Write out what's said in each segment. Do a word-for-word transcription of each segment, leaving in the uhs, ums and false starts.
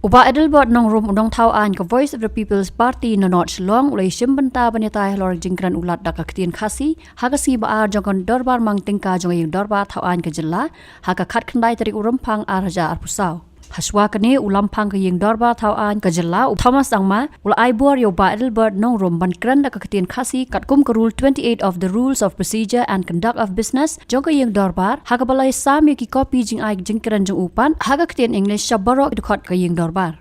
U Bah Adelbert Nongrum, u nongthaw aiñ ka Voice of the People's Party na North Shillong, u la ïashim bynta ban ïatai halor ka jingkren u Lat da ka ktien Khasi ha ka sngi ba ar jong ka dorbar mang tyngka jong ka ïing dorbar thaw aiñ ka jylla ha ka khatkhyndai tarik u Rymphang ar hajar arphew saw. Hashwa kane, u Lamphang ka ïing dorbar thaw aiñ ka jylla, u Thomas Sangma, u la ai bor ïa u Bah Adelbert Nongrum ban kren da ka ktien Khasi katkum ka Rule twenty-eight of the Rules of Procedure and Conduct of Business jong ka ïing dorbar, ha kaba la ïasam ïa ki kopi jingai jingkren jong u pat ha ka ktien English sha baroh ki dkhot ka ïing dorbar.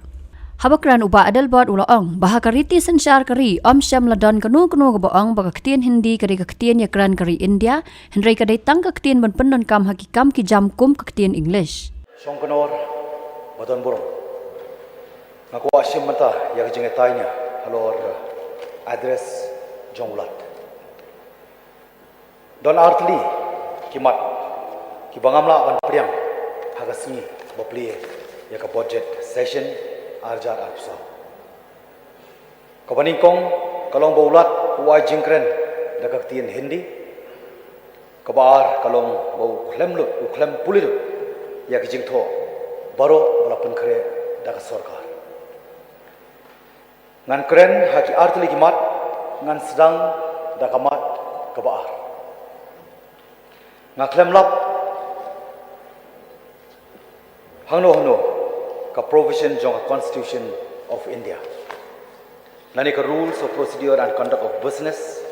Haba kren, u Bah Adelbert u la ong ba ha ka riti synshar ka ri, ym shym la don kano kano kaba ong ba ka ktien Hindi ka dei ka ktien ïakren ka ri India, hynrei ka dei tang ka ktien ban pyndonkam ha ki kam ki jam kum ka ktien English. Shongknor ba don burom, nga kwah shim bynta ïa ka jingïatai nia halor address jong u Lat. Don artylli ki mat kiba ngam lah ban pdiang ha ka sngi ba plie ïa ka budget session ar hajar arphew saw. Kaba nyngkong ka long ba u Lat u ai jingkren da ka ktien Hindi. Kaba ar ka long ba u khlem lut, u khlem pule lut ïa ki jingthoh baroh ba la pynkhreh da ka sorkar. Ngan kren ha ki artylli ki mat, ngan sdang da ka mat kaba ar. Nga khlem lap hangno hangno ka provision jong ka Constitution of India lane ka Rules of Procedure and Conduct of Business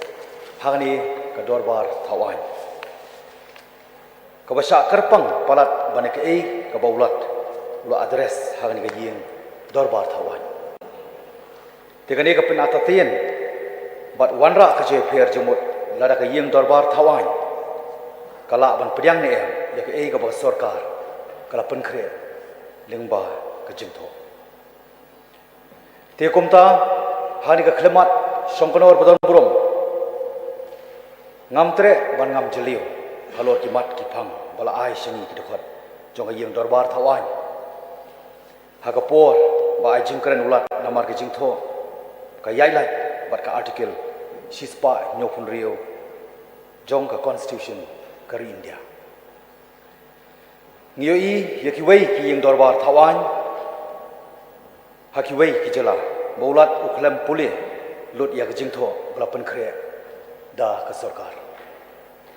ha kane ka dorbar thaw aiñ kaba shah kyrpang palat ba na kaei kaba u Lat u la address ha kane ka ïing dorbar thaw aiñ. Te kane ka pynartatien bad wanrah ka jingpher jingmut lada ka ïing dorbar thaw aiñ ka lah ban pdiang ne em ïa kaei kaba ka sorkar ka la pynkhreh lyngba ka jingthoh. Te kumta, ha kane ka khyllipmat Shongknor ba don burom, ngam treh ban ngam jylliew halor ki mat ki phang ba la ai sha ngi ki dkhot jong ka ïing dorbar thaw aiñ ha ka por ba ai jingkren u Lat namar ka jingthoh ka ïaid lait bad ka Article shispah hynñiewphew hynriew jong ka Constitution ka ri India. Ngi ïohi ïa kiwei ki ïing dorbar thaw aiñ ha kiwei ki jylla ba u Lat u khlem pule lut ïa ka jingthoh ba la pynkhreh da ka sorkar.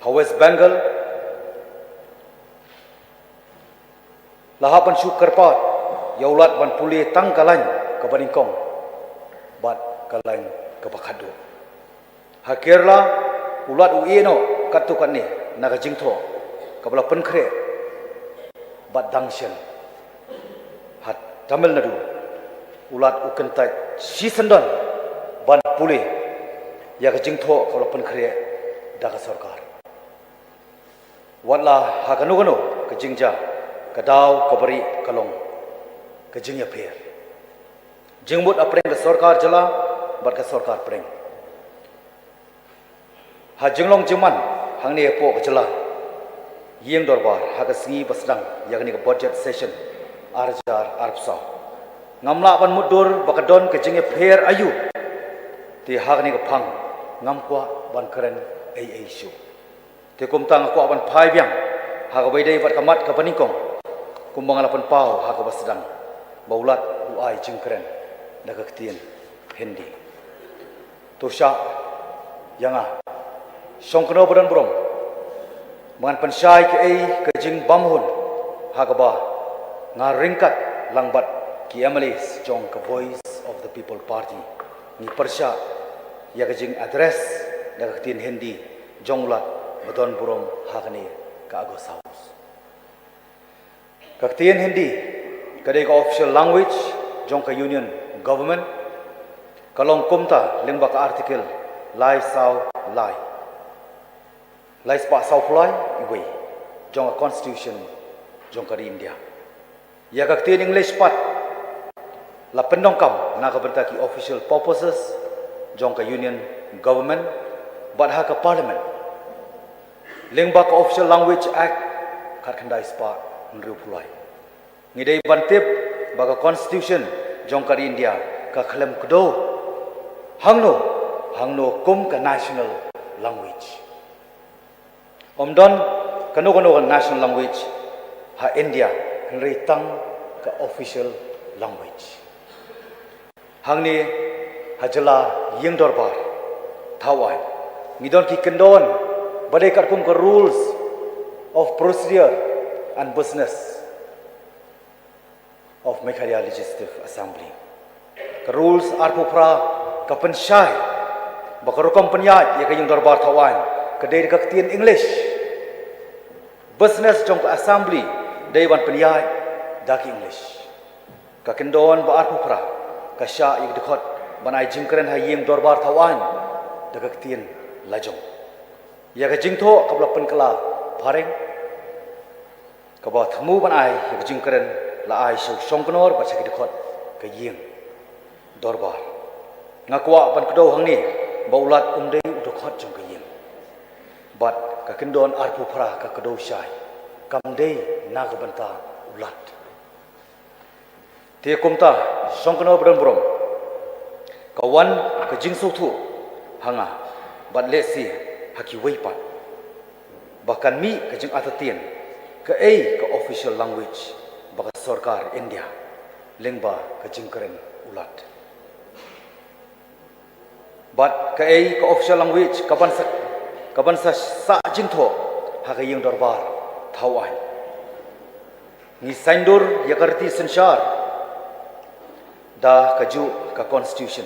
Ha West Bengal la hap ban shu kyrpad ïa u Lat ban pule tang ka lain kaba nyngkong bad ka lain kaba khatduh. Ha Kerala u Lat u ïeh noh katto katne na ka jingthoh kaba la pynkhreh bad dang shen. Ha Tamil Nadu u Lat u kyntait shisyndon ban pule ïa ka jingthoh kaba la pynkhreh da ka sorkar. Watla ha kano kano ka jingjia, ka daw kaba rieh ka long ka jingïapher, jingmut hapdeng ka sorkar jylla bad ka sorkar pdeng. Ha jinglong jingman hangne hapoh ka jylla ïing dorbar ha ka sngi ba sdang ïa kane ka budget session ar hajar arphew saw, ngam lah ban mutdur ba ka don ka jingïapher aïu. Te ha kane ka phang ngam kwah ban kren ei ei shuh. Te kumta nga kwah ban phai biang ha kaba ïadei bad ka mat kaba nyngkong, kumba nga la pynpaw ha kaba sdang, ba u Lat u ai jingkren da ka ktien Hindi. To shah ïa nga, Shongknor ba don burom, ba ngan pynshai kaei ka jingbymhun ha kaba nga ryngkat lang bad ki M L As jong ka Voice of the People Party ngi pyrshah ïa ka jing address da ka ktien Hindi jong u Lat ba don burom ha kane ka August House. Ka ktien Hindi ka dei ka official language jong ka Union Government. Ka long kumta lyngba ka Article lai saw lai, lai spah saw phew lai, iwei, jong ka Constitution jong ka ri India. Ïa ka ktien English pat la pyndonkam na ka bynta ki official purposes jong ka Union Government bad ha ka Parliament lyngba ka Official Language Act khatkhyndai spah hynriew phew lai. Ngi dei ban tip ba ka Constitution jong ka ri India ka khlem kdew hangno hangno kum ka national language. Ym don kano kano ka national language ha India, hynrei tang ka official language. Hangne ha jylla ïing dorbar thaw aiñ ngi don ki kyndon ba dei katkum ka rules of procedure and business of Meghalaya Legislative Assembly. Ka rules arphew phra ka pynshai ba ka rukom pynïaid ïa ka ïing dorbar thaw aiñ ka dei da ka ktien English. Business jong ka assembly dei ban pynïaid da ki English. Ka kyndon ba arphew phra ka shah ïa ka dkhot ban ai jingkren ha ïing dorbar thaw aiñ da ka ktien la jong. Ïa ka jingthoh kaba la pynkylla phareng kaba thmu ban ai ïa ka jingkren la ai sha u Shongknor bad sha ki dkhot ka ïing dorbar. Nga kwah ban kdew hangne ba u Lat um dei u dkhot jong ka ïing. Bad ka kyndon arphew phra ka kdew shai kam dei na ka bynta u Lat. Te kumta Shongknor ba don burom, ka wan ka jingsngewthuh ha nga bad lehse ha kiwei pat ba kan mih ka jingartatien kaei ka official language ba ka sorkar India lyngba ka jingkren u Lat. Bad kaei ka official language ka ban sa, ka ban sa sah jingthoh ha ka ïing dorbar thaw aiñ. Ngi saiñdur ïa ka riti synshar da kajuh ka constitution.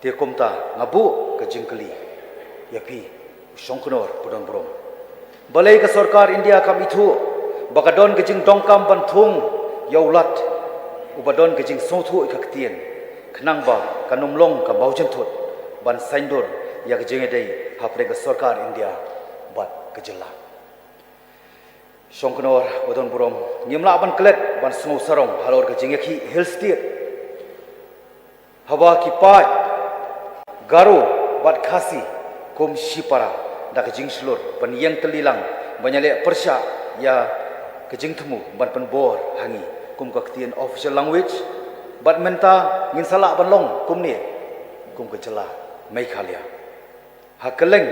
Te kumta nga buh ka jingkylli ïa phi u Shongknor ba don burom. Balei ka sorkar India kam ithuh ba ka don ka jingdonkam ban thung ïa u Lat uba don ka jingsngewthuh ïa ka ktien khnang ba kan ym long ka mawjynthut ban saiñdur ïa ka jingïadei hapdeng ka sorkar India bad ka jylla. Shongknor ba don burom, ngim lah ban klet ban sngew sarong halor ka jingïakhih Hill State. Haba ki paid Garo bad Khasi kum shipara da ka jingshlur ban ïeng tylli lang ban ïaleh pyrshah ïa ka jingthmu ban pynbor ha ngi kum ka ktien official language. Bad mynta ngin sa lah ban long kumne kum ka jylla Meghalaya. Ha kylleng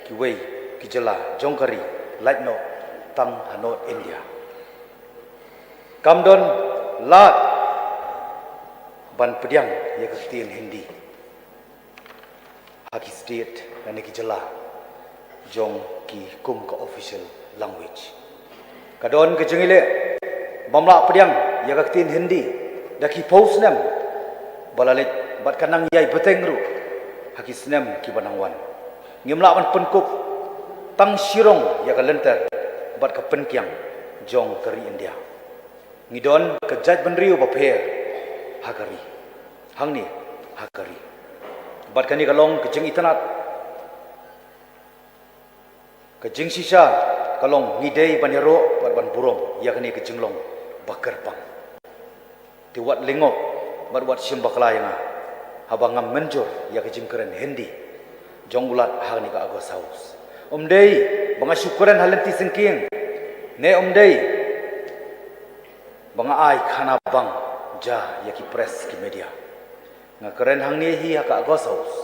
kiwei ki jylla jong ka ri lait noh tang ha North India. Kam don lad ban pdiang ïa ka ktien Hindi ha ki state lane ki jylla jong ki kum ka official language. Ka don ka jingïaleh bym lah pdiang ïa ka ktien Hindi da ki phew snem ba la leit bad ka nang ïai bteng ruh ha ki snem kiba nang wan. Ngim lah ban pynkup tang shirong ïa ka lynter bad ka pynkiang jong ka ri India. Ngi don ka jaitbynriew bapher ha ka ri, hangne ha ka ri. Bad kane ka long ka jingitynnad, ka jingshisha ka long ngi dei ban ïaroh bad ban burom ïa kane ka jinglong ba kyrpang. Te wat lyngngoh bad wat shim bakla ïa nga haba ngam mynjur ïa ka jingkren Hindi jong u Lat ha kane ka August House. Ym dei ba nga shu kren ha lynti syngkien, ne ym dei ba nga ai khana bang ja ïa ki press ki media. Nga kren hangne hi ha ka August House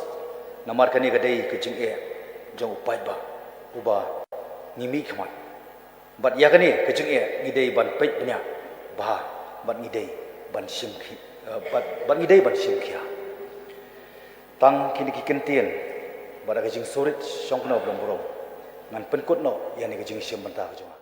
namar kane ka dei ka jingeh jong u paidbah uba ngi mihkhmat. Bad ïa kane ka jingeh ngi dei ban peit bniah bha bad ngi dei ban shim khi, eh, bad, bad ngi dei ban shim khia. Tang kine ki kyntien bad ka jingsngewrit Shongknor ba don burom, ngan pynkut noh ïa kane ka jingshim bynta ka jong nga.